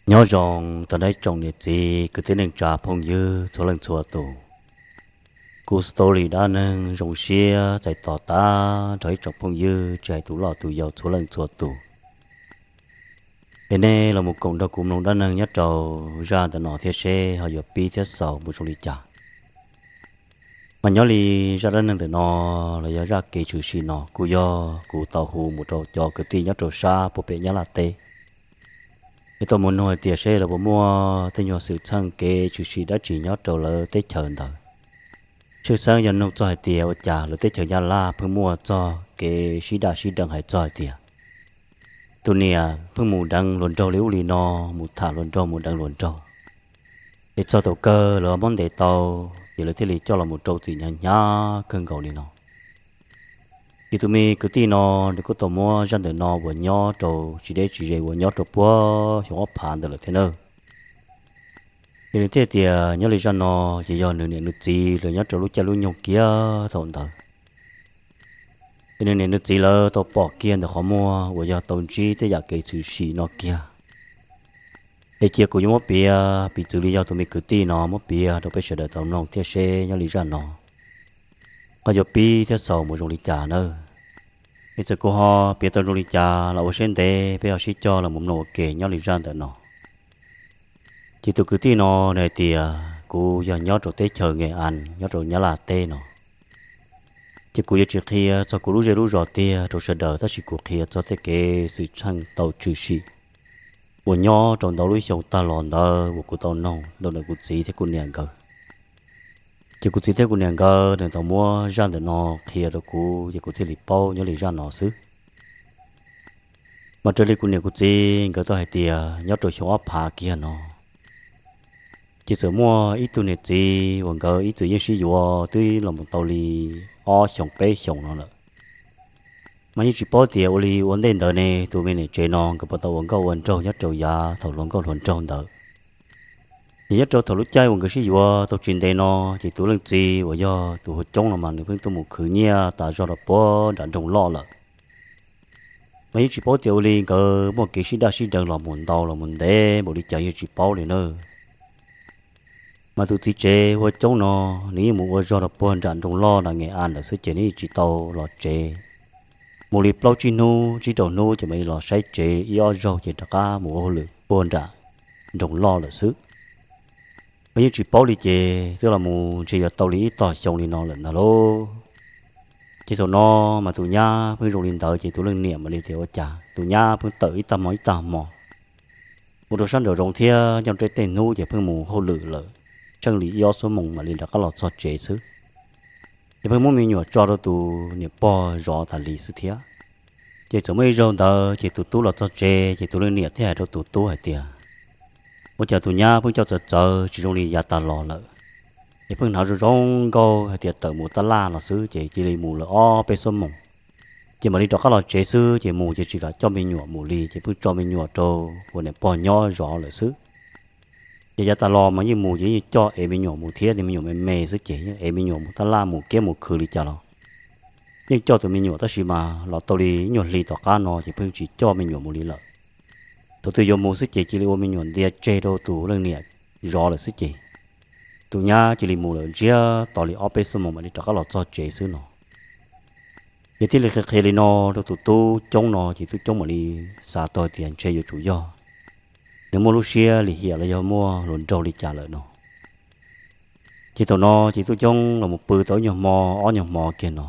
Nyob zoo tag nrho ib tsoom niam txiv kwv tij neej tsa phooj ywg txhua leej txhua tus. Kuv story dab neeg zoo siab txais tos tag nrho ib tsoom phooj ywg tsis hais tus loj tus yau txhua leej txhua tus, es nej los mus koom nrog kuv mloog dab neeg nyob rau zaj ntawm no thiab seb ho yuav pib thiab xaus mus zoo li cas. Mas nyob li zaj dab neeg ntawm no los yog zaj kev tshwm sim no kuj yog kuv tau hu mus rau cov kwv tij nyob rau sab puag pem Nyab Laj teb, es tau mus nug hais tias seb lawv puas muaj tej nyuag xwm txheej kev tshwm sim dab tsi nyob rau lawv teb chaws ntawd. Tshwj xeeb yog nug txog hais tias ua cas lawv teb chaws Nyab Laj pheej muaj txog kev sib daj sib deev hais txog hais tias tus niam pheej mus deev hluas nraug li ub li no, mus tham hluas nraug mus deev hluas nraug, es txog thaum kawg lawv muab ntes tau, ces lawv thiaj li coj los mus rau txim hnyav hnyav kawg nkaus li no. Ces tus me kwv tij no nws kuj tau muab zaj ntawm no uas nyob rau tsis deb tsis ze uas nyob rau puag xyoo ob phav ntawd lawm thiab na. Ces nws thiaj tias nyob li zaj no ces yog nws niam nws txiv lawv nyob rau lub caij lub nyoog kiag thaum ntawd, ces nws niam nws txiv lawv tau pom kiag ntawm qhov muag uas yog tau ntsib tej yam kev tshwm sim no kiag. Es cia kuv yuav muab piav piv txwv li yog tus me kwv tij no muab piav rau peb sawv daws tau mloog thiab seb nyob li zaj no ho yuav pib thiab xaus mus zoo li cas nawb. Es txawm kuv ho piav tau zoo li cas los ua siab ntev peb ho sib cog los mus mloog ua ke nyob li zaj ntawm no. Ces tus kwv tij no nws hais tias kuv yog nyob rau teb chaws Nkees As nyob rau Nyab Laj teb no, ces kuv yuav tsis qhia txog kuv lub zej lub zos tiag rau sawv daws, tab sis kuv qhia txog tej kev xwm txheej tau tshwm sim uas nyob rau ntau lub xyoo tag los ntawd uas kuv tau noog rau ntawm kuv txiv thiab kuv niam nkawd. Ces kuv txiv thiab kuv niam nkawd nws tau muab zaj ntawm no qhia rau kuv ces kuv thiaj li paub nyob li zaj no xwb. Mas raws li kuv niam kuv txiv nkawd tau hais tias nyob rau xyoo ob phav kiag no, ces txawm muaj ib tug niam txiv uas nkawd ib txwm yeej sib yuav twb los mus tau li ob xyoos peb xyoos no lawm, mas yeej tsis paub tias ua li ua ntej ntawd ne tus me niam tsev no nkawd puas tau ua nkauj ua nraug nyob rau yav thaum hluas nkauj hluas nraug ntawd. Ces nyob rau thaum lub caij uas nkawd sib yuav tau tsis ntev no, ces tus leej txiv uas yog tus hu coob no mas nws pheej tuaj mus khwv nyiaj tas zog rau puag nram nroog loj lawm. Mas yeej tsis paub tias ua li nkawd muaj kev sib daj sib deev los mus ntau los mus ntev npaum li cas yeej tsis paub li na. Mas tus txiv tsev hu coob no, nws yeej mus ua zog rau puag nram nroog loj nram Nkees As ntawd xwb ces nws yeej tsis tau los tsev. Mus li plaub tsib hnub tsib rau hnub ces mam li los saib tsev ib ob zaug ces rov qab mus ua hauj lwm puag nram nroog loj lawm xwb. Mas yeej tsis paub li ces twb los mus ntshe yuav tau li ib tog xyoo li no lawm ntag lauj. Ces thaum no mas tus nyab pheej zoo li ntawd ces tus leej niam mam li tias ua cas tus nyab pheej tawm ib tag hmo ib tag hmo mus rau sab nraum zoov thiab nyob rau tej hnub ces pheej mus hauj lwm lawm, tsheej li ib ob xuab moos mam li rov qab los txog tsev xwb. Ces pheej muab me nyuam tso rau tus niam pog zov tas li xwb thiab. Ces txawm muaj ib zaug ntawd ces tus tub los txog tsev ces tus leej niam thiaj hais rau tus tub hais tias ua cas tus nyab pheej coj txawv txawv tsis zoo li yav tas los lawm. Ces pheej hnav zoo zoo nkauj hais tias tawm mus tab laj los xwb ces cia li mus lawm ob peb xuab moos, ces mam li rov qab los tsev xwb ces mus ces tsis kam coj me nyuam mus li ces pheej tso me nyuam rau ua niam pog nyob zov lawm xwb. Ces yav tas los mas yeej mus ces yeej coj ev me nyuam mus thiab, me nyuam me me xwb ces yeej ev me nyuam mus tab laj mus kiab mus khw li cas los yeej coj tus me nyuam, tab sis mas los tau li ib nyuag hli tom qab no ces pheej tsis coj me nyuam mus li lawm. Thaum twg yuav mus xwb ces cia li ua me nyuam ntias tseg rau tus leej niam zov lawm xwb ces tus nyab cia li mus lawm ntsiag to li ob peb xuab moos mam li rov qab los txog tsev xwb no. Ces thiaj li qhia qhia li no rau tus tub coob no ces tub coob mam li xav tau tias ntshe yuav tsum yog nws muaj lub siab lim hiam los yog muaj hluas nraug li cas lawm no. Ces thaum no ces tub coob los mus pw tau ib nyuag hmo ob nyuag hmo kiag no,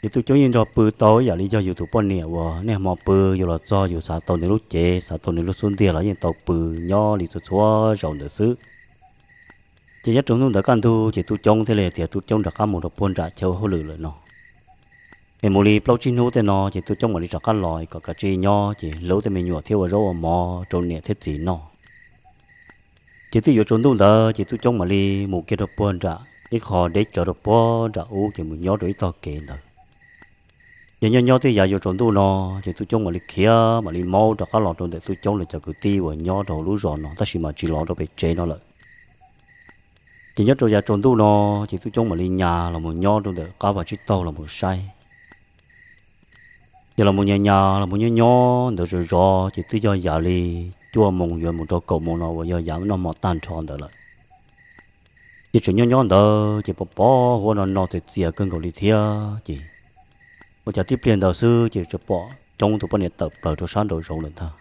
ces tub coob yeej nrog pw tau ib yam li yog yus tus poj niam uas niaj hmo pw, yus los txog yus xav tau nws lub cev xav tau nws lub xub ntiag los yeej tau pw nyob li txhua txhua zaus ntawd xwb. Ces nyob rau hnub ntawd kaj ntug ces tub coob thiaj li tias tub coob rov qab mus rau puag nram chaw ua hauj lwm lawm no. Es mus li plaub tsib hnub tej no ces tub coob mam li rov qab los kom kav tsij nyob ces hlub tej me nyuam thiab ua zaub ua mov rau niam thiab txiv noj. Ces twb yuav tsaus ntuj ntawd ces tub coob mam li mus kiag rau puag nram ib qho deb tsawv rau puag nram ub ces mus nyob rau ib tog kev ntawd. Ces nyob nyob twb yav yuav tsaus ntuj no, ces tub coob mam li khiav mam li maub rov qab los rau ntawm tub coob lawv cov kwv tij uas nyob rau lub zos no tab sis mas tsis los rau pem tsev no lawm. Ces nyob rau yav tsaus ntuj no, ces tub coob mam li nyas los mus nyob rau ntawm qab vaj tsib taug los mus saib. Ces los mus nyas nyas los mus nyob nyob ntawd zov zov ces twb yog yav li cuaj moos yuav mus rau kaum moos no uas yog yav noj hmo tag nrho ntawd lawm. Ces tseem nyob nyob ntawd ces pom pom huab no no txias txias kawg nkaus li thiab ces ua cas tib pliag ntawd xwb ces tsuas pom Coob tus poj niam tawm plaws rau sab nraum zoov lawm ntag.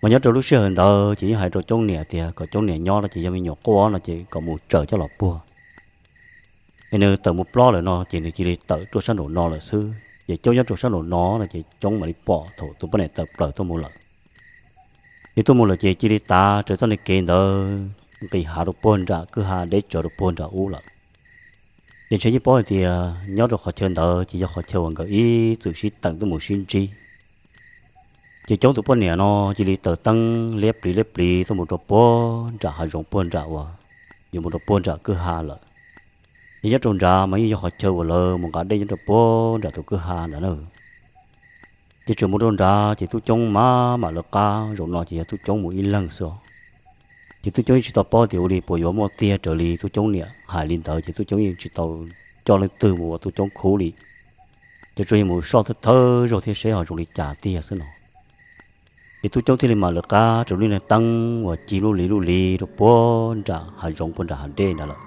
Mas nyob rau lub sij hawm ntawd ces yeej hais rau Coob niam tias kom Coob niam nyob no ces yog me nyuam quaj no ces kom mus tsaws coj los puag. Es nws tawm mus plob lawm no ces nws cia li tawm rau sab nraum no lawm xwb ces Coob nyob rau sab nraum no no ces Coob mam li pom thaum tus poj niam tawm plaws tuaj mus lawm. Ces tuaj mus lawm ces cia li tav rawv txoj niag kev ntawd nqis hav rau puag nram kwj ha deb tsawv rau puag nram ub lawm. Ces ntshe yeej paub hais tias nyob rau qhov chaw ntawd ces yog qhov chaw uas nkawd ib txwm sib teem tuaj mus sib ntsib. Ces Coob tus poj niam no cia li taws teeb liab pliv liab pliv tuaj mus rau puag nram hav zoov puag nram uas yuav mus rau puag nram kwj ha lawm. Ces nyob rau nrad mas yeej yog qhov chaw uas lawv mus nqa dej nyob rau puag nram tus kwj ha ntawd na. Ces tseem mus rau nrad ces Tub Coob mam mam lawv qab zaum no ces yog Tub Coob mus ib leeg xwb os. Ces Tub Coob yeej tsis tau paub tias ua li puas yuav muaj tiag raws li Tub Coob niam hais li ntawd ces Tub Coob yeej tsis tau coj leej twg mus ua Tub Coob khub li. Ces tsuas yog mus soj thawj thawj zaug thiab seb ho zoo li cas tiag xwb no. Ces Tub Coob thiaj li mam lawv qab rau lub niag teeb uas cig lub li lub li rau puag nram hav zoov puag nram hav dej nrad lawm.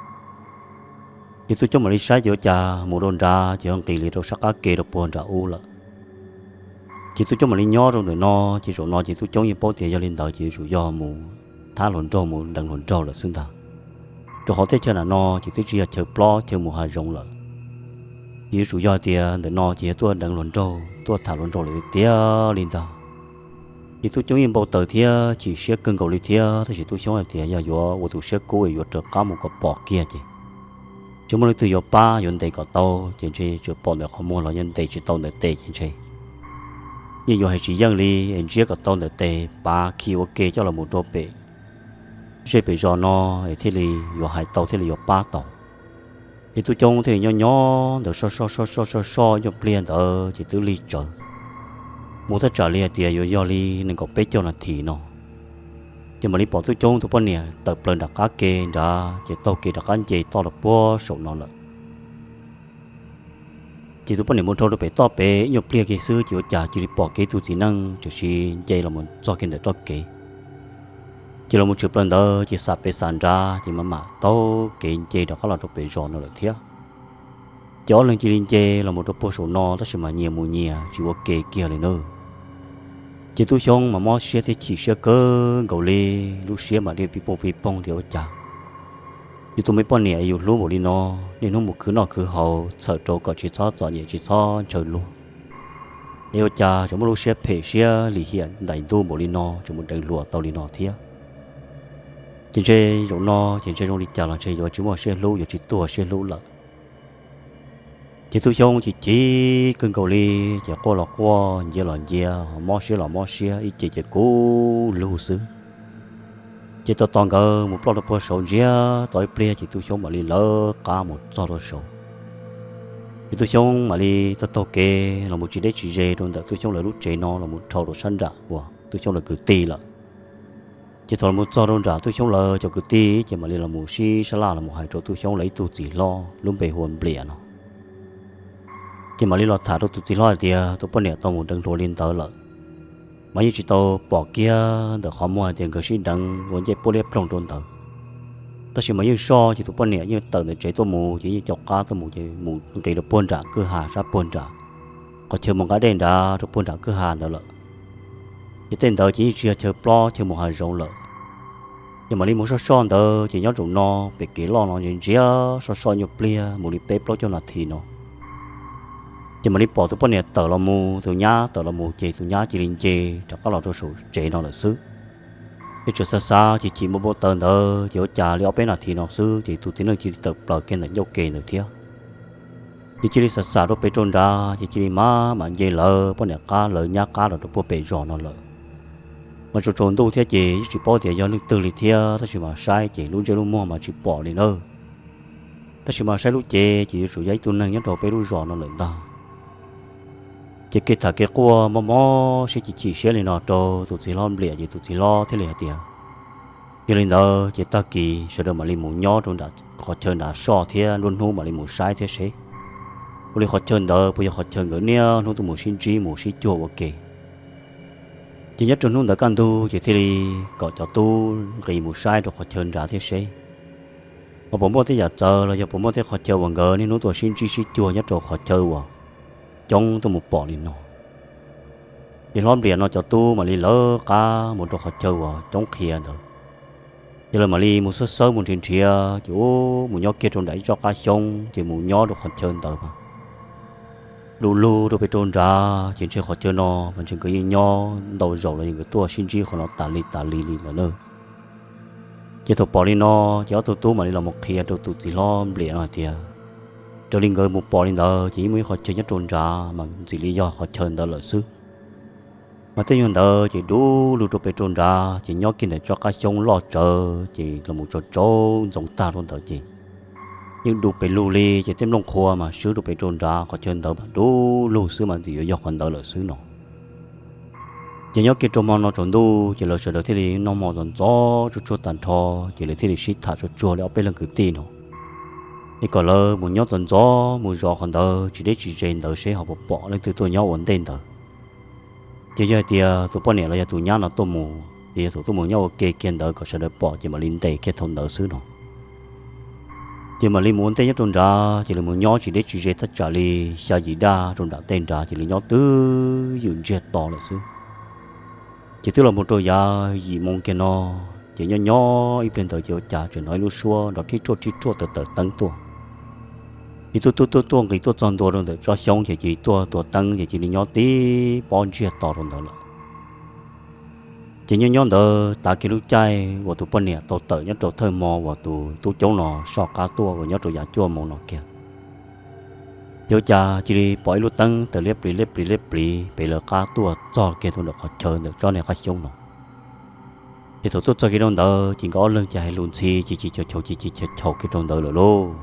Ces Tub Coob mam li saib ces ua cas mus rau nrad ces ho nqis li rau sab qab ke rau puag nram ub lawm. Ces Tub Coob mam li nyob rau ntawm no, ces zaum no ces Tub Coob yeej paub tias yog li ntawd ces yuav tsum yog mus thab hluas nraug mus deev hluas nraug lawm xwb ntag. Rau qhov teb chaws nram no ces twb tsis yog chaw plob chaw mus hav zoov lawm. Ces yuav tsum yog tias ntawm no ces yog tuaj deev hluas nraug tuaj tham hluas nraug lawm tiag li ntag. Ces Tub Coob yeej npau taws thiab chim siab kawg nkaus li thiab tab sis Tub Coob hais tias yog yuav ua tus siab kub es yuav raws qab mus kom pom kiag ces tsis muaj leej twg yuav pab yuav ntes kom tau ces ntshe tsuas pom ntawm qhov muag los yog ntes tsis tau ntawm tes ces ntshe yeej yuav hais tsis yeej li es ntsiab kom tau ntawm tes pav khi ua ke coj los mus rau pem zej pem zos no es thiaj li yuav hais tau thiaj li yuav pab tau. Ces Tub Coob thiaj li nyob nyob ntawd soj soj soj soj soj soj nyuag pliag ntawd ces twb lig tsawv, mus thaj tsam li hais tias yuav yog li nees nkaum peb caug nas this no, ces mam li pom Tub Coob tus poj niam tawm plaws nram qab ke nrad ces taug kev rov qab nce toj rau puag saum no lawm. Ces tus poj niam mus dhau rau pem toj pem ib nyuag pliag kiag xwb ces ua cas cia li pom kiag ib tug txiv neej tseem sib nce los mus txog kiag ntawm toj kev. Ces los mus tshwm plaws ntawd ces xam pem xam nrad ces mam mam taug kev nce rov qab los rau pem zos no lawm thiab. Ces ob leeg cia li nce los mus rau puag saum no tab sis mas nyias mus nyias tsis ua ke kiag li na. Ces Tub Xyoob mas mob siab thiab chim siab kawg nkaus li, lub siab mas dhia pib poog pib poog tias ua cas yus tus me poj niam yus hlub npaum li no, niaj hnub mus khwv noj khwv haus txhawm rau kom tsis txhob txom nyem tsis txhob ntshaw luag, es ua cas tseem muaj lub siab phem siab lim hiam ntais ntuj npaum li no tseem mus deev hluas tau li no thiab. Ces ntshe zaum no ces ntshe zoo li cas los ntshe yuav tsis muaj siab hlub, yuav tsis tuag siab hlub lawm. Ces Tub Xyoob chim chim kawg nkaus li, ces quaj los quaj, ncia los ncia, mob siab los mob siab, ib ce ces kub lug xwb. Ces tos tos nkawd mus ploj rau puag saud ntsiag to ib pliag ces Tub Xyoob mam li lawv qab mus txog rau saud. Ces Tub Xyoob mam li taug taug kev los mus tsis deb tsis ze rau ntawm Tub Xyoob lawv lub tsev no los mus dhau rau sab nram uas Tub Xyoob lawv kwv tij lawm. Ces thaum los mus txog rau nram Tub Xyoob lawv cov kwv tij ces mam li los mus sib sab laj los mus hais rau Tub Xyoob lawv ib tug txiv hlob lub npe hu ua Npliam no. Ces mam li los tham rau tus txiv hlob hais tias tus poj niam tau mus deev hluas li ntawd lawm, mas yeej tsis tau pom kiag ntawm qhov muag hais tias nkawd sib deev ua ncej puab liab ploog rau ntawd. Tab sis mas yeej soj ces tus poj niam yeej tawm ntawm tsev tuaj mus ces yeej caum qab tuaj mus ces mus nqis rau puag nram kwj ha sab puag nram qhov chaw mus nqa dej nrad rau puag nram kwj ha ntawd lawm. Ces tej ntawd ces yeej tsis yog chaw plob chaw mus hav zoov lawm. Ces mam li mus soj soj ntawd ces nyob zaum no pem kev loj no ntsia ntsia soj soj nyuag pliag mus li peb plaub caug nas this no, ces mam li pom tus poj niam tawm los mus, tus nyab tawm los mus ces tus nyab cia li nce rov qab los rau saum tsev no lawm xwb. Ces tseem xav xav ces chim npau npau taws ntawd ces ua cas li ob peb nas this no xwb ces tus txiv neej cia li tawm plaws kiag ntawm ncauj ke ntawd thiab. Ces cia li xav xav rau pem rau nrad ces cia li mam mam nce lawv poj niam qab lawv nyab qab los rau puag pem zos no lawm. Mas tsaus tsaus ntuj thiab ces yeej tsis paub tias yog leej twg li thiab tab sis mas saib ces lub ntsej lub muag mas tsis pom li na. Tab sis mas saib lub cev ces yuav tsum yog ib tug neeg nyob rau peb lub zos no lawm ntag. Ces kev tham kev quaj mob mob siab chim chim siab li no rau tus txiv hlob Npliam ces tus txiv hlob thiaj li hais tias, yog li ntawd ces tag kis sawv daws mam li mus nyob rau nram qhov chaw nrad soj thiab nruab hnub mam li mus saib thiab seb ua li qhov chaw ntawd puas yog qhov chaw nkawd niaj hnub tuaj mus sib ntsib mus sib cuag ua ke. Ces nyob rau hnub ntawd kaj ntug ces thiaj li kom cov tub nqis mus saib rau qhov chaw nrad thiab seb ho puas muaj tej yam txawv los yog puas muaj tej qhov chaw uas nkawd niaj hnub tuaj sib ntsib sib cuag nyob rau qhov chaw uas Coob tuaj mus pom li no. Ces hlob Npliam no cov tub mam li lawv qab mus rau qhov chaw uas Coob qhia ntawd. Ces lawv mam li mus xawb xawb mus nrhiav nrhiav ces ub mus nyob kiag rau nram ib tsob qab xyoob ces mus nyob rau qhov chaw ntawd mas du lug rau pem rau nrad ces ntshe qhov chaw no mas ntshe nkawd yeej nyob ntau zaus los yog nkawd tuaj sib ntsib qhov no tas li tas li li lawm na. Ces thaum pom li no ces ob tug tub mam li los mus qhia rau tus txiv hlob Npliam no hais tias raws li nkawd mus pom li ntawd ces yeej muaj ib qhov chaw nyob rau nrad mas ntxim li yog qhov chaw ntawd lawm xwb. Mas tej nyuag ntawd ces du lug rau pem rau nrad ces nyob kiag ntawm tsob qab xyoob loj tsawv ces los mus tsaus tsaus ntxoov tag rau ntawd ces yeej du pes lug li ces tej nplooj qhua mas swb rau pem rau nrad qhov chaw ntawd mas du lug xwb mas ntxim yuav yog qhov ntawd lawm xwb no. Ces nyob kiag rau hmo no tsaus ntuj ces lawv sawv daws thiaj li noj hmo ntxov ntxov tsuag tsuag tag nrho ces lawv thiaj li sib tham tsuag tsuag li ob peb leeg kwv tij no es kom lawv mus nyob ntxov ntxov mus zov qhov ntawd tsis deb tsis ze ntawd seb ho puas pom leej twg tuaj nyob ua ntej ntawd. Ces yog hais tias tus poj niam los yog tus nyab no tuaj mus ces yog thaum tuaj mus nyob ua ke kiag ntawd kom sawv daws pom ces mam li ntes kiag thaum ntawd xwb no. Ces mam li mus ua ntej nyob rau nrad ces lawv mus nyob tsis deb tsis ze thaj tsam li xya yim daj rau nram tej nrad ces lawv nyob twb ywm ntsiag to lawm xwb. Ces twb los mus rau yav yim moo kiag no ces nyob nyob ib pliag ntawd ces ua cas tseem hnov ib lub suab nrov rhib rhuaj rhib rhuaj tawm tawm teeb tuaj. Ces tuaj tuaj tuaj tuaj nqis tuaj txog ntua rau ntawm tsob xyoob ces cia li tuaj tua teeb ces cia li nyob tib pob ntsiag to rau ntawd lawm. Ces nyob nyob ntawd tav kiag lub caij uas tus poj niam tau tawm nyob rau thawj hmo uas tus tub Coob no soj qab tuaj uas nyob rau yav cuaj moo no kiag, ces ua cas cia li pom ib lub teeb tawm liab pliv liab pliv liab pliv pem lawv qab tuaj txog kiag rau ntawm qhov chaw ntawm tsob niag qab xyoob no. Ces thaum tuaj txog kiag rau ntawd ces nkawd ob leeg ces hais lus ntxhi ci ci chaus chaus ci ci chaus chaus kiag rau ntawd lawm lauj.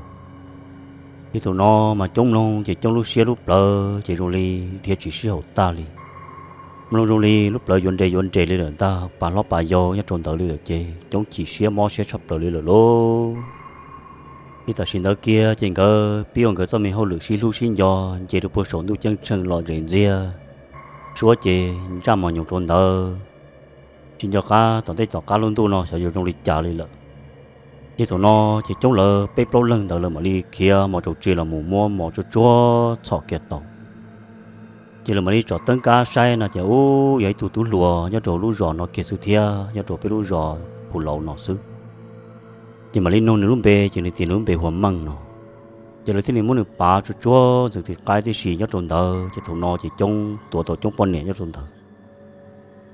Ces thaum no mas Coob mloog ces Coob lub siab lub plawv ces zoo li dhia tsis sib haum tag li. Mloog zoo li lub plawv yuav nres yuav nres li lawm ntag, pas hlob pas yau nyob rau ntawd li lawm ces Coob chim siab mob siab tshaj plaws li lawm lauj. Ces tam sim ntawd kiag ces nkawd pib ua nkawd txoj me hauj lwm sib hlub sib nco, nce rau puag saum ntuj ceeb tsheej los zem ntxiag, suab ces ntsaj mos nyoos rau ntawd. Tsis nco qab tom ntej tom qab lub ntuj no xyov yuav zoo li cas li lawm. Ces thaum no ces Coob lawv peb plaub leeg ntawd lawv mam li khiav mos raus tse los mus muab mos tsuag tsuag txhom kiag tau. Ces lawv mam li tsom teeb kab saib no ces ub yog ib tug tub hluas nyob rau lub zos no kiag xwb thiab, nyob rau peb lub zos Phu Laus no xwb. Ces mam li nug nws lub npe ces nws tias nws lub npe hu ua Meej no. Ces lawv thiaj li muab nws pav tsuag tsuag ntxeev tis qaib tib si nyob rau ntawd ces thaum no ces Coob tuav tau Coob poj niam nyob rau ntawd.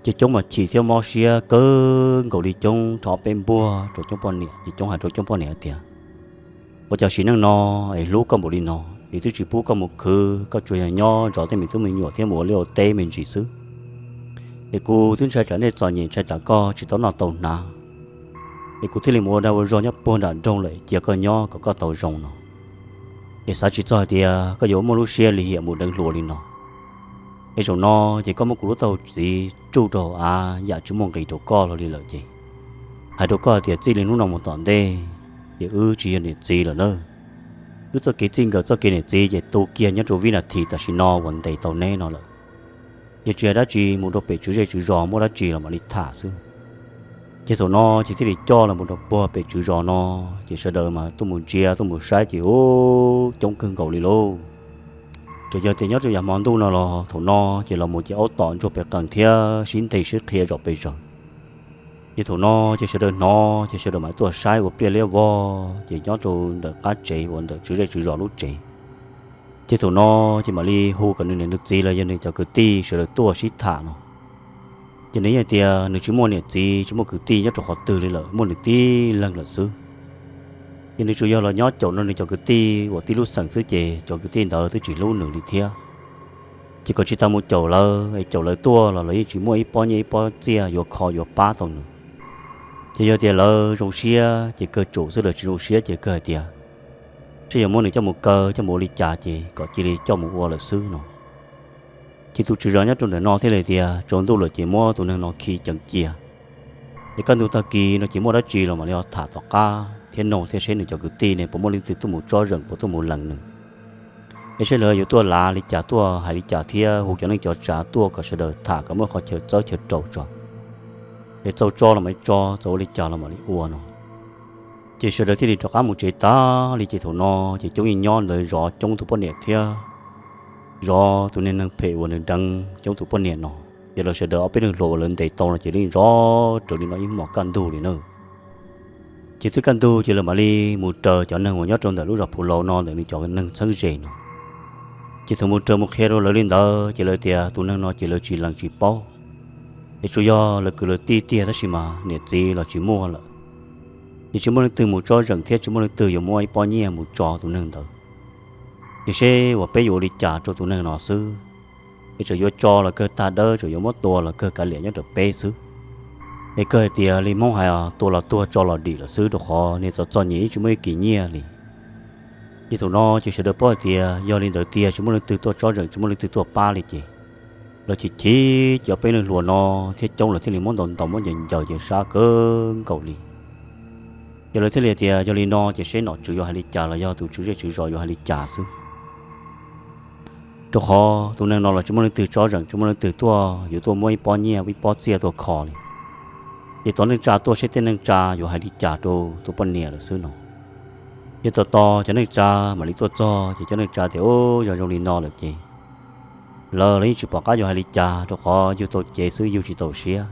Ces Coob mas chim thiab mob siab kawg nkaus li, Coob rho ob peb npuaj rau Coob poj niam ces Coob hais rau Coob poj niam hais tias, ua cas sim neej no es hlub koj npaum li no es twb tsis pub koj mus khwv, koj tsuas yog nyob zov tej me tub me nyuam thiab mus ua liaj ua teb me ntsis xwb. Es kuv twb ntshai tsam nej txom nyem, ntshai tsam koj tsis tau noj tau hnav, es kuv thiaj li mus ua dag ua zog nyob puag nram nroog lawm cia koj nyob kom koj tau zoo no. Es xav tsis txog hais tias koj yuav muaj lub siab lim hiam mus deev hluas li no. Es zaum no ces koj muab kuv lub taub hau txiv tsuj rau hauv av yam tsis muaj nqis rau koj hlo li lawm ces hais rau koj hais tias txij li hnub no mus tom ntej ces wb tsis yog niam txiv lawm na. Wb txoj kev txij nkawm txoj kev niam txiv ces tu kiag nyob rau vib nas this tam sim no uas ntes tau neb no lawm. Ces tsis hais dab tsi, mus rau pem tswv zej tswv zos muaj dab tsi los mam li tham xwb. Ces thaum no ces thiaj li coj los mus rau puag pem tswv zos no, ces sawv daws mas tuaj mus ntsia tuaj mus saib ces ub coob kawg nkaus li lauj. Tsuas yog tias nyob rau yav hmo ntuj no los thaum no ces los mus ces aub tom ntsuag pes qees thiab sib nteg sib qhia zom pes zaws. Ces thaum no ces sawv daws hnov ces sawv daws mam tuaj saib ua pliaj liab vog ces nyob rau ntawm qab tsev uas ntawm tswv zej tswv zos lub tsev. Ces thaum no ces mam li hu kom nws niam nws txiv los yog nws cov kwv tij sawv daws tuaj sib tham no. Ces nws yeej hais tias nws tsis muaj niam txiv tsis muaj kwv tij nyob rau qhov twg li lawm, muaj nws tib leeg lawm xwb. Ces nws tsuas yog los nyob caum no nws cov kwv tij uas tib lub xeem xwb ces cov kwv tij ntawd twb tsis hlub nws li thiab. Ces kom tsis tas mus caum lawv es caum lawv tuaj los lawv yeej tsis muaj ib pob nyiaj ib pob txiaj yuav kho yuav pab tau nws. Ces yog tias lawv zoo siab ces kawg tsum xwb, lawv tsis zoo siab ces kawg hais tias seb yuav muab nws coj mus kaw coj mus ua li cas ces kom cia li coj mus ua lawm xwb no. Ces tus tswv zos nyob rau ntawm no thiaj li tias tsaus ntuj lawm ces muab tus neeg no khi ceev cia. Es kaj ntug tag kis no ces muaj dab tsi los mam li ho tham tom qab thiab noog thiab seb nws cov kwv tij ne puas muaj leej twg tuaj mus tsob zeem puas tuaj mus lees nws. Es saib lawv yuav tuaj lav li cas, tuaj hais li cas thiab hu cov neej cov tsav tuaj kom sawv daws tham kom muaj qhov chaw txawb chaw rau tso, es txaus tso los mam tso, txaus ua li cas los mam li ua no. Ces sawv daws thiaj li rov qab mus tsev tas li. Ces thaum no ces coob yeej nyob ntawd zov coob tus poj niam thiab zov tus niag neeg phem uas nws deev coob tus poj niam no. Ces lawv sawv daws ob peb leeg hluas uas lawv ntes tau no ces yeej zov raws li no ib hmos kaj ntug li na. Ces twb kaj ntug ces lawv mam li mus raws cov neeg uas nyob rau ntawm lub zos Phu Laus no ntawm nws cov neeg txheeb ze no. Ces thaum mus raws mus qhia rau lawv li ntawd ces lawv tias tus neeg no ces lawv tsis lees tsis paub, es tsuas yog lawv kwv lawv tij tiag tab sis mas niam txiv los tsis muaj lawm. Ces tsis muaj leej twg mus tsob zeem thiab tsis muaj leej twg yuav muab ib pob nyiaj mus tso tus neeg ntawd. Ces seb uas peb yuav ua li cas rau tus neeg no xwb. Es txawm yuav tso los kawg tag dawb, txawm yuav muab tua los kawg kav liam nyob rau peb xwb. Es kawg hais tias li Hmoob hais, tua los tuag tso los dim lawm xwb, rau qhov niag txom txom nyem ib tsis muaj ib kis nyiaj li. Ces thaum no ces sawv daws paub hais tias yog li ntawd tiag tsis muaj leej twg tuaj tsob zeem tsis muaj leej twg tuaj pab li ces lawv chim chim ces ob peb leeg hluas no thiab coob lawv thiaj li muab ntaus ntaus muab ncaws ncaws ces sab kawg nkaus li. Ces lawv thiaj li tias yog li no ces seb nom tswv yuav hais li cas los yog tus tswv zej tswv zos yuav hais li cas xwb. Rau qhov tus neeg no los tsis muaj leej twg tsob zeem tsis muaj leej twg tuaj yuav tuaj muab ib pob nyiaj ib pob txiaj tuaj kho li. Ces tos neej tsa tuaj seb tej neej tsa yuav hais li cas rau tus poj niam lawm xwb no. Ces tos tos cov neej tsa mam li tuaj txog ces cov neej tsa tias u, yog zoo li no lawm ces lawv los yeej tsis pom qab yuav hais li cas rau qhov yug tau cev xwb yug tsis tau siab.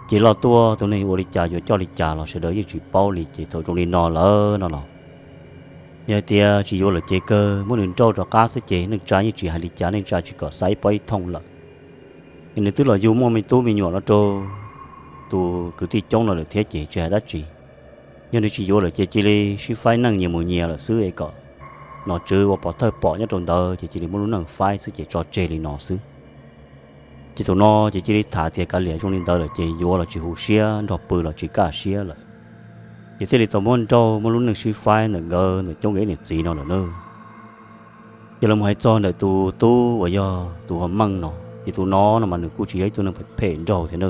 Ces los tuaj tus neeg ua li cas yuav coj li cas los sawv daws yeej tsis paub li. Ces thaum zoo li no lawm no los yog hais tias tsis yuav lawm ces kawg muab nws nrauj rov qab xwb ces neej tsa yeej tsis hais li cas, neej tsa tsis kom xa ib pob ib thooj lawm. Ces nws twb los yug muaj me tub me nyuam los rau tus kwv tij coob no lawm thiab ces tsis hais dab tsi. Yog nws tsis yuav lawm ces cia li sib faib neej nyias mus nyias lawm xwb es kom nom tswv ua pov thawj pom nyob rau ntawd ces cia li muab lub neej faib xwb ces tso tseg li no xwb. Ces thaum no ces cia li tham tias kav liam zoo li ntawd lawm ces yuav los tsis huv siab, nrog pw los tsis kaj siab lawm. Ces thiaj li tau muab nrauj muab lub neej sib faib ntawm nkawd ntawm coob nkawd niam txiv no lawm na. Ces lawv mus hais txog ntawm tus tub uas yog tus hu ua Meej no, ces tus no no mas nws kuj tsis yog ib tug neeg phem nraug thiab na.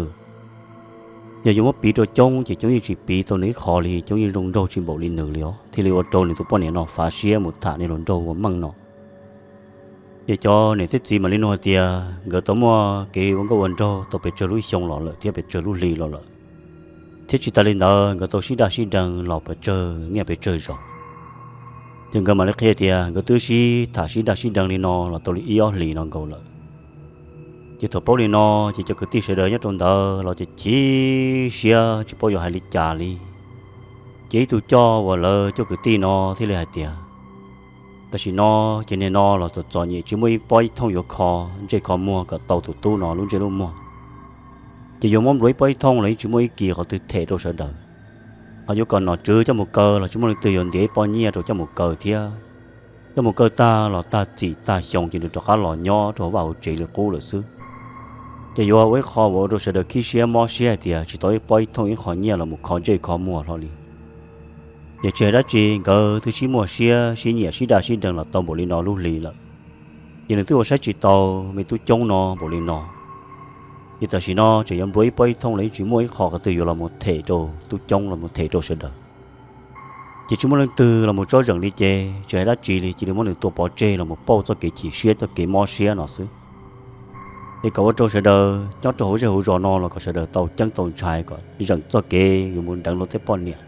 Yog yuav muab piv rau coob ces coob yeej tsis piv tau nws ib qho li, coob yeej zoo nraug tsis npaum li nws li os, thiaj li ua rau nws tus poj niam no fav siab mus tham niag hluas nraug hu ua Meej no. Ces cov niam thiab txiv mam li nug hais tias nkawd tau muaj kev ua nkauj ua nraug tau pes tsawg lub xyoo los lawm thiab pes tsawg lub hli los lawm, thiab tsis tas li ntawd nkawd tau sib daj sib deev los pes tsawg niaj pes tsawg zaus. Ces nkawd mam li qhia tias nkawd twb sib tham sib daj sib deev li no los tau li ib ob hlis no nkaus lawm. Ces thaum paub li no, ces cov kwv tij sawv daws nyob rau ntawd los ces chim siab tsis paub yuav hais li cas li. Ces ib tug coj uas lawv coj kwv tij no thiaj li hais tias, tam sim no ces niag no los txom txom nyem tsis muaj ib pob ib thooj yuav kho ntsej kho muag kom tau tus tub no lub ntsej lub muag. Ces yuav muab nplua ib pob ib thooj los yeej tsis muaj ib kis qhov twg them rau sawv daws. Ho yuav kom nom tswv coj mus kaw los tsis muaj leej twg yuav ntiav ib pob nyiaj rau coj mus kaw thiab. Coj mus kaw tag los tag txim tag xyoo ces nws rov qab los nyob rau hauv vaj hauv tsev li qub lawm xwb. Ces yuav ua ib qho uas ua rau sawv daws khib siab mob siab hais tias tsis tau ib pob ib thooj ib qho nyiaj los mus kho ntsej kho muag hlo li. Ces tsis hais dab tsi nkawd twb sib muaj siab sib nyiam sib daj sib deev los tau npaum li no lub hli lawm. Ces nws twb ua saib tsis taus me tub coob no npaum li no. Ces tam sim no tseem yuav nplua ib pob ib thooj los yeej tsis muaj ib qho qhov twg yuav los mus them rau tub coob los mus them rau sawv daws. Ces tsis muaj leej twg los mus tsob zeem li ces tsis hais dab tsi li, cia li muab nws tua pov tseg los mus pauj txoj kev chim siab txoj kev mob siab no xwb. Es kom ua rau sawv daws nyob rau hauv zej hauv zos no los kom sawv daws tau ceeb tau ntshai kom zeem txoj kev yuav mus deev luag tej poj niam.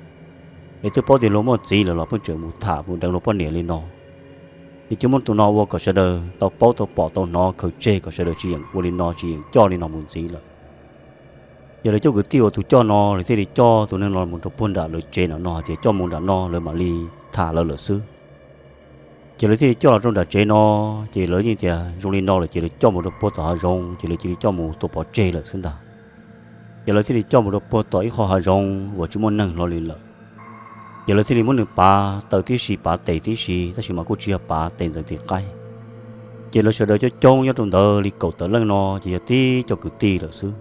Es twb paub tias luag muaj txiv lawm los pheej tseem mus tham mus deev luag poj niam li no. Ces cia muab tus no ua kom sawv daws tau paub tau pom tau hnov khaws tseg kom sawv daws tsis yeem ua li no tsis yeem coj li no mus ntxiv lawm. Ces lawv cov kwv tij uas tus coj no lawv thiaj li coj tus neeg no mus rau puag nram lawv tsev nram no hais tias coj mus nram no lawv mam li tham lawv lawm xwb. Ces lawv thiaj li coj los rau nram tsev no, ces lawv yeej tias zoo li no lawm ces lawv coj mus rau puag tom hav zoov ces lawv cia li coj mus tua pov tseg lawm xwb ntag. Ces lawv thiaj li coj mus rau puag tom ib qho hav zoov uas tsis muaj neeg hlo li lawm. Ces lawv thiaj li muab nws pav taw tib si pav tes tib si tab sis mas kuj tsis yog pav tes ntxeev tes qaib. Ces lawv sawv daws coob coob nyob rau ntawd li kaum tawm leej no ces yog tib cov kwv tij lawm xwb.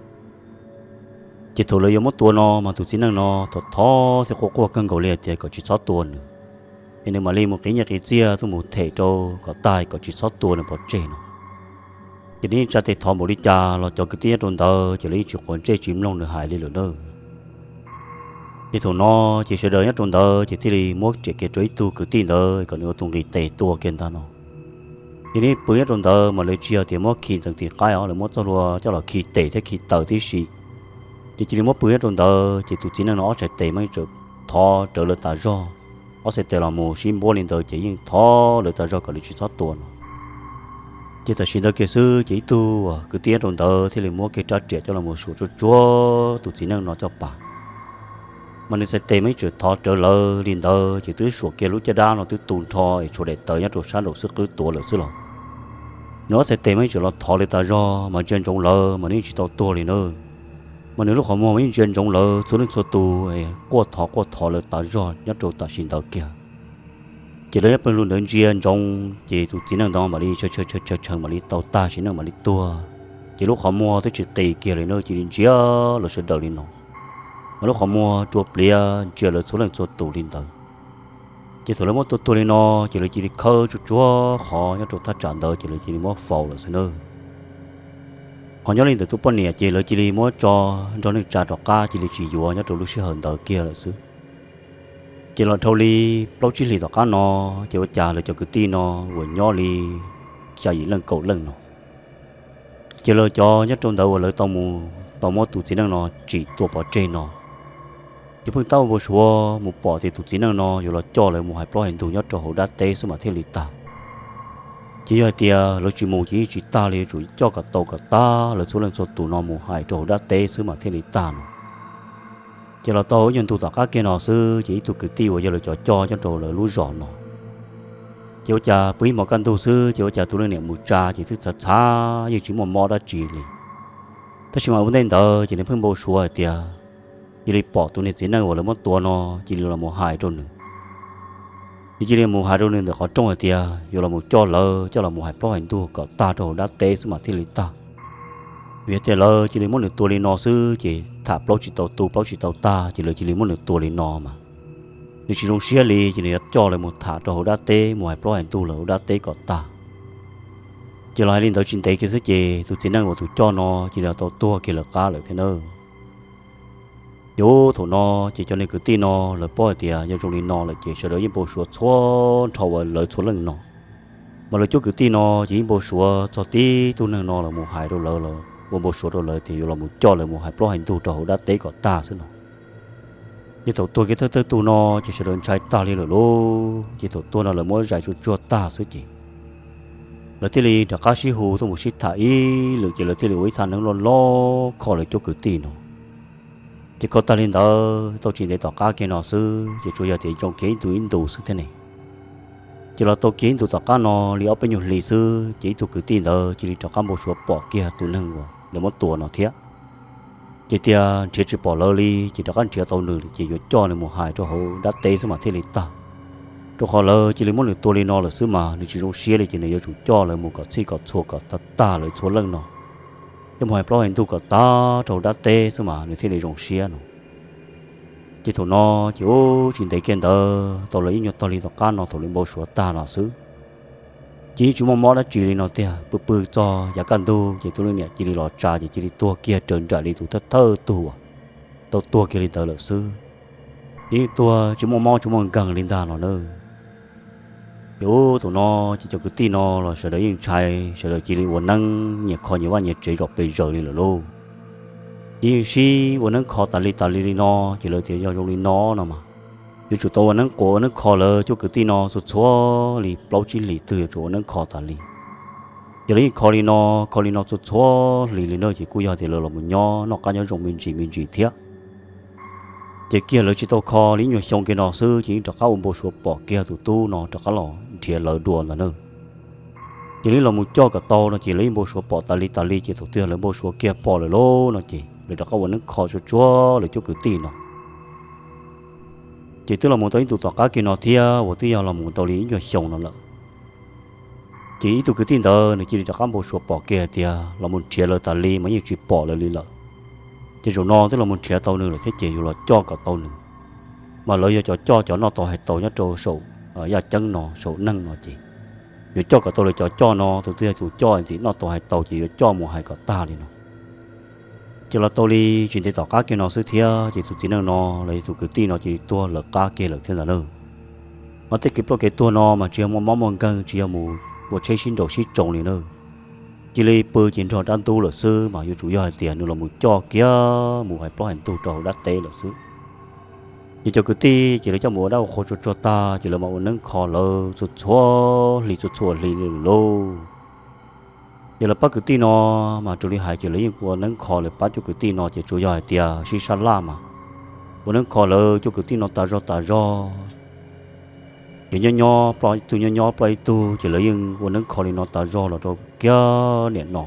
Ces thaum lawv yuav muab tua no mas tus txiv neej no thov thov thiab quaj quaj kawg nkaus li hais tias kom tsis txhob tua nws, es nws mam li mus qiv nyiaj qiv txiaj tuaj mus them rau kom tag kom tsis txhob tua nws pov tseg no. Ces nws yeej tsa tes thov npaum li cas los cov kwv tij nyob rau ntawd ces lawv yeej tsis quav ntsej tsis mloog nws hais li lawm na. Ces thaum no ces sawv daws nyob rau ntawd ces thiaj li muab riam kiag rau ib tug kwv tij ntawd kom nws ua tus nqis tes tua kiag ntag no. Ces nws pw nyob rau ntawd mas lawv tsis yog tias muab khi ntxeev tim qaib os, lawv muab txoj hlua coj los khi tes thiab khi taws tib si. Ces cia li muab pw nyob rau ntawd, ces tus txiv neej no ob txhais tes mas yeej tseem thov rawv lawv tas zog. Ob txhais tes los mus sib npuab li ntawd ces yeej thov lawv tas zog kom lawv tsis txhob tua no. Ces tam sim ntawd kiag xwb ces ib tug kwv tij nyob rau ntawd thiaj li muab kiag rab riam coj los mus suam tsuag tsuag tus txiv neej no caj pas. Mas nws txhais tes mas yeej tseem thov rawv lawv li ntawd, ces twb suam kiag lub caj dab no twb tu nrho es tshuav daim tawv nyob rau sab nraum xwb qwb tuav lawm xwb los. Nws ob txhais tes mas yeej tseem los thov lawv tas zog, mas ntsia ntsoov lawv mas nws yeej tsis tau tuag li na. Mas nws lub qhov muag mas yeej ntsia ntsoov lawv txhua leej txhua tus, quaj thov quaj thov lawv tas zog nyob rau tam sim ntawd kiag. Ces lawv nyob pawg lug ntawd ntsia ntsoov, ces tus txiv neej ntawd mam li tshee tshee tshee mam li tau tag sim neej mam li tuag. Ces lub qhov muag twb tsis qis kiag li na, cia li ntsia lawv sawv daws li no. Mas lub qhov muag rua pliav ntsia lawv txhua leej txhua tus li ntawd. Ces thaum lawv muab tua tuag li no, ces lawv cia li khawb tsuag tsuag qhov nyob rau thaj tsam ntawd, ces lawv cia li muab faus lawm xwb na. Ho nyob li ntawm tus poj niam ces lawv cia li muab tso nrog neej tsa rov qab, cia li tsis yuav nyob rau lub sij hawm ntawd kiag lawm xwb. Ces los dhau li plaub tsib hlis tom qab no, ces ua cas lawv cov kwv tij no uas nyob li xya yim leej kaum leej no, ces lawv cov nyob rau ntawd uas lawv tau mus tau muab tus txiv neej no tsim tua pov tseg no, ces pheej tab ua npau suav mus pom tias tus txiv neej no yuav los coj lawv mus hais plaub hais ntug nyob rau hauv dab teb xwb mas thiaj li tag. Ces yog hais tias lawv tsis mus ces yeej tsis tag li, yuav tsum coj kom tau kom tag lawv txhua leej txhua tus no mus hais rau hauv dab teb xwb mas thiaj li tag no. Ces los tau ib nyuag ntu tom qab kiag no xwb, ces ib tug kwv tij uas yog lawv cov coj nyob rau lawv lub zos no, ces ua cas pw ib hmos kaj ntug xwb, ces ua cas tus leej niam mus tsa ces twb txhav txhav yeej tsis muaj mob dab tsi li. Tab sis mas ua ntej ntawd ces nws pheej npau suav hais tias cia li pom tus niag txiv neej uas lawv muab tua no cia li los mus hais rau nws. Ces cia li mus hais rau nws ntawm qhov rooj hais tias yuav los mus coj lawv coj los mus hais plaub hais ntug kom tag rau hauv dab teb xwb mas thiaj li tag. Vim tias lawv cia li muab nws tua li no xwb ces tham plaub tsis tau tu plaub tsis tau tag, ces lawv cia li muab nws tua li no mas nws tsis zoo siab li, ces nws yuav coj lawv mus tham rau hauv dab teb, mus hais plaub hais ntug lawv hauv dab teb kom tag. Ces los hais li ntawd tsis ntev kiag xwb ces tus txiv neej uas tus coj no cia li tau tuag kiag lawv qab lawm thiab na. Ces ub thaum no ces cov niag kwv tij no lawv paub hais tias yog zoo li no lawm ces sawv daws yeej npau suav txhua nrho uas lawv txhua leej no. Mas lawv cuab kwv tij no ces yeej npau suav txog tib tug neeg no los mus hais rau lawv, ua npau suav rau lawv tias yuav los mus coj lawv mus hais plaub hais ntug rau hauv dab teb kom tag xwb no. Ces thaum tuag kiag thawj thawj tug no ces sawv daws ntshai tag li lawm lauj. Ces thaum tuag no lawv muab zais tsuag tsuag tag xwb ces lawv thiaj li rov qab sib hu tuaj mus sib tham ib lwm, ces lawv thiaj li ua ib thaj neeb loj loj kho lawv cuab kwv tij no. Ces kho tag li ntawd tau tsis ntev tom qab kiag no xwb ces tsuas yog tias zoo kiag ib ntu ib ntu xwb thiab ne. Ces los tau kiag ib ntu tom qab no li ob peb nyuag hlis xwb ces ib tug kwv tij ntawd cia li rov qab npau suav pom kiag tus neeg uas lawv muab tua no thiab. Ces tias nrhiav tsis pom lawv li ces rov qab nrhiav tau nws ces yuav coj nws mus hais rau hauv dab teb xwb mas thiaj li tag. Rau qhov lawv cia li muab nws tua li no lawm xwb mas nws tsis zoo siab li ces nws yuav tsum coj lawv mus kom txhij kom txhua kom tag tag lawv txhua leej no, coj mus hais plaub hais ntug kom tag rau hauv dab teb xwb mas nws thiaj li zoo siab no. Ces thaum no ces ub tsis ntev kiag ntawd tau lawv ib nyuag tog li tom qab no thaum lawv npau suav tag no xwb, ces yeej tsis muaj mob dab tsi li no tiag. Pw pw txog yav kaj ntug ces tus leej niam cia li los tsa ces cia li tuag kiag raws nraim li tus thawj thawj tug uas tau tuag kiag li ntawd lawm xwb. Ces yeej tuag tsis muaj mob tsis muaj nkeeg li ntag no na. Ces ub thaum no ces cov kwv tij no los sawv daws yeej ntshai, sawv daws cia li ua neeb nyias kho nyias vaj nyias tsev zom pes zaws li lawm lauj. Ces yeej sib ua neeb kho tas li tas li li no, ces lawv tias yog zoo li no no mas yuav tsum tau ua neeb quas ua neeb kho lawv cuab kwv tij no txhua txhua li plaub tsib hlis twg yuav tsum ua neeb kho tas li. Ces lawv yeej kho li no, kho li no txhua txhua hlis li na ces kuj yog tias lawv los mus nyob noj qab nyob zoo me ntsis me ntsis thiab. Ces kiag lawv tsis tau kho li ib nyuag xyoo kiag no xwb ces yeej rov qab ua npau suav pom kiag tus tub no rov qab los nrhiav lawv dua ntag na. Ces lawv los mus coj kom tau no ces lawv yeej npau suav pom tas li tas li ces thaum twg lawv npau suav kiag pom lawm lauj no ces lawv rov qab ua neeb kho tsuag tsuag lawv cuab kwv tij no. Ces twb los mus tau ib ntu tom qab kiag no thiab uas twb yog los mus tau li ib nyuag xyoo no lawm. Ces ib tug kwv tij ntawd nws cia li rov qab npau suav pom kiag hais tias los mus nrhiav lawv tas li mas yeej tsis pom lawv li lawm. Ces zaum no twb los mus nrhiav tau nws lawm thiab ces yuav los coj kom tau nws. Mas lawv yog cov coj cov noj tau hais tau nyob rau saum yaj ceeb no saum neeg no ces yuav coj kom tau lawv cov coj no, tus twg yog tus coj ntxim noj tau hais tau ces yuav coj mus hais kom tag li no. Ces los tau li tsis ntev tom qab kiag no xwb thiab ces tus txiv neej no los yog tus kwv tij no cia li tuag lawv qab kiag lawm thiab ntag na. Mas tej kev ploj kev tuag no mas tsis yog muaj mob muaj nkeeg, tsis yog mus ua tsheb sib nraus sib tsoo li na. Cia li pw ces nrog dab ntub lawm xwb mas yuav tsum yog hais tias nws los mus coj kiag mus hais plaub hais ntug rau hauv dab teb lawm xwb. Ces cov kwv tij ces lawv coj mus ua dab ua qhua tsuag tsuag tag ces lawv mam ua neeb kho lawv txhua txhua hli txhua txhua hli li lawm lauj. Ces lawv pab kwv tij no mas raws li hais ces lawv yeej ua neeb kho lawv pab cuab kwv tij no ces tsuas yog hais tias sib sab laj mas ua neeb kho lawv cuab kwv tij no tas zog tas zog. Ces nyob nyob ploj ib tug nyob nyob ploj ib tug ces lawv yeej ua neeb kho li no tas zog los rau kiag niam no.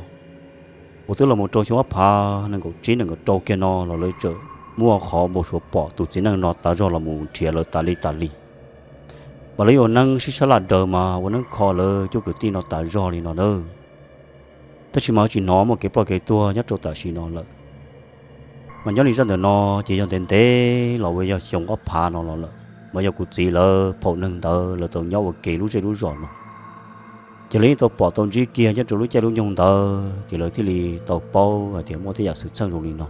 Uas twb los mus rau xyoo ob phav nees nkaum tsib nees nkaum rau kiag no los lawv tseem muaj qhov npau suav pom tus txiv neej no tas zog los mus nrhiav lawv tas li tas li. Mas lawv yeej ua neeb sib sab laj daws mas ua neeb kho lawv cuab kwv tij no tas zog li no na. Tab sis mas tsis hnov muaj kev ploj kev tuag nyob rau tam sim no lawm. Mas nyob li zaj ntawm no ces yog ntev ntev los ua yog xyoo ob phav no los lawm mas yog kuv txiv lawv phaum neeg ntawd lawv tau nyob ua ke lub zej lub zos no. Ces lawv yeej tau pom tau ntsib kiag nyob rau lub caij lub nyoog ntawd ces lawv thiaj li tau paub hais tias muaj tej yam xwm txheej zoo li no.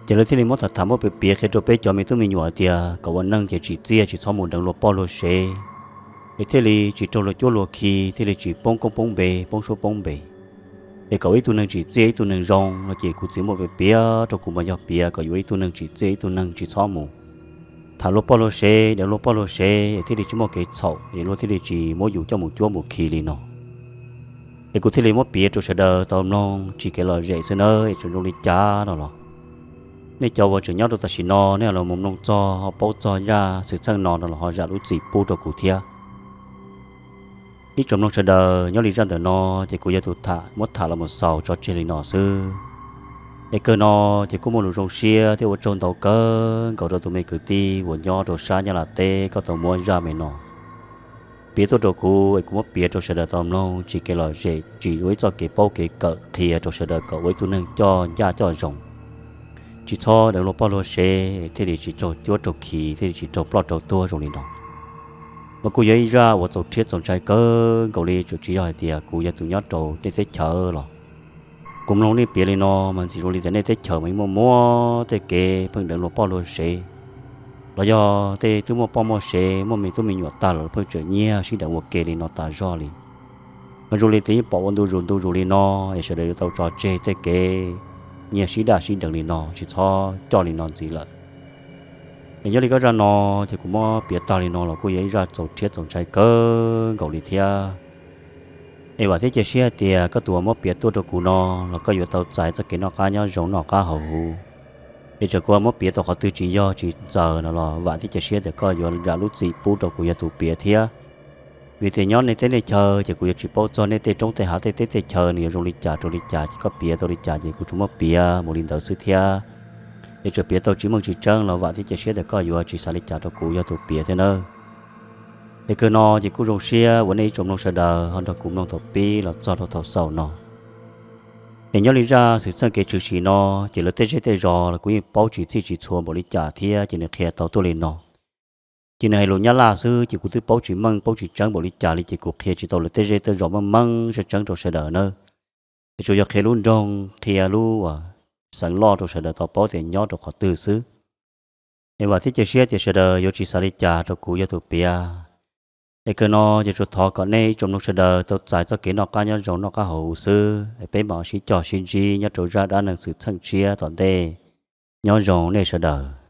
Ces lawv thiaj li muab tham tham muab piav piav qhia rau peb cov me tub me nyuam hais tias kom ua neej ces tsim txiaj tsis txhob mus deev luag poj luag sev, es thiaj li tsis raug luag cuab luag khi, thiaj li tsis poob koob poob npe poob suab poob npe. Es kom ua ib tug neeg tsim txiaj ib tug neeg zoo no ces kuv txiv muab piav piav rau kuv mas yog piav kom yuav ua ib tug neeg tsim txiaj ib tug neeg tsis txhob mus tham luag poj luag sev, deev luag poj luag sev es thiaj li tsis muaj kev txhaum es luag thiaj li tsis muab yus coj mus cuab mus khi li no. Es kuv thiaj li muab piav rau sawv daws tau mloog tsis kev lom zem xwb nawb. Es tseem zoo li cas no los nej cov uas tseem nyob rau tam sim no nej los mus mloog txog ho paub txog zaj xwm txheej no no los ho zam lub txim pub rau kuv thiab. Ib tsoom mloog sawv daws, nyob li zaj ntawm no ces kuv yog tus tham muab tham los mus xaus tso tseg li no xwb. Es kawg no ces kuj muaj lus zoo siab thiab ua tsaug ntau kawg nkaus rau tus me kwv tij uas nyob rau sab Nyab Laj teb koj tau muab zaj me no piav tuaj rau kuv es kuv muab piav rau sawv daws tau mloog tsis kev lom zem tsis ua ib txoj kev paub kev kawm qhia rau sawv daws kom ua ib tug neeg coj ncaj coj zoo, tsis txhob deev luag poj luag sev thiaj li tsis raug cuab raug khi thiaj li tsis raug ploj raug tuag zoo li no. Mas kuj yog ib zaj uas txaus rhiab txaus ntshai kawg nkaus li, tsuas tsis yog hais tias kuv yog tus nyob rau nej teb chaws los kuv mloog nej piav li no mas ntxim zoo li tias nej teb chaws mas yeej muaj muab tej kev pheej deev luag poj luag sev, los yog tej twb muaj poj muaj sev muaj me tub me nyuam tag los pheej tseem nyiag sib deev ua ke li no tas zog li. Mas zoo li tias yeej pom ua ntu zus ntu zus li no, es sawv daws yuav tau tso tseg tej kev nyiag sib daj sib deev li no tsis txhob coj li no ntxiv lawm. Es nyob li koj zaj no ces kuv muab piav tag li no los kuj yog ib zaj txaus rhiab txaus ntshai kawg nkaus li thiab. Es vam thiab cia siab hais tias koj tus uas muab piav tuaj rau kuv no los koj yuav tau txais txoj kev noj qab nyob zoo noj qab haus huv. Es txawm kuv muab piav tau qhov twg tsis yog tsis txawv no los vam thiab cia siab tias koj yuav zam lub txim pub rau kuv yog tus piav thiab. Vim tias nyob nej teb nej chaw ces kuv yuav tsis paub txog nej tej roob tej hav tej teb tej chaw nws yuav zoo li cas rau li cas ces koj piav tau li cas ces kuv tsuas muab piav mus li ntawd xwb thiab. Es txawm piav tau tsis meej tsis tseeb los vam thiab cia siab tias koj yuav tsis xav li cas rau kuv yog tus piav thiab nawb. Es kawg no ces kuj zoo siab uas nej ib tsoom mloog sawv daws ho nrog kuv mloog thaum pib los txog rau thaum xaus no. Es nyob li zaj xwm txheej kev tshwm sim no ces lawv tej zej tej zos los kuv yeej paub tsis txhij tsis txhua npaum li cas thiab ces nws qhia tau tuaj li no. Ces nws hais lus Nyab Laj xwb ces kuv twb paub tsis meej paub tsis tseeb npaum li cas li ces kuv qhia tsis tau lawv tej zej tej zos meej meej tseeb tseeb rau sawv daws nawb. Es tsuas yog qhia lub nroog qhia lub uas xeev loj rau sawv daws tau paub tias nyob rau qhov twg xwb. Es vam thiab cia siab tias sawv daws yuav tsis xav li cas rau kuv yog tus piav. Es kawg no ces tsuas thov kom nej ib tsoom mloog sawv daws tau txais txoj kev noj qab nyob zoo noj qab haus huv xwb es peb mam sib cog sib ntsib nyob rau zaj dab neeg xwm txheej tshiab tom ntej. Nyob zoo nej sawv daws.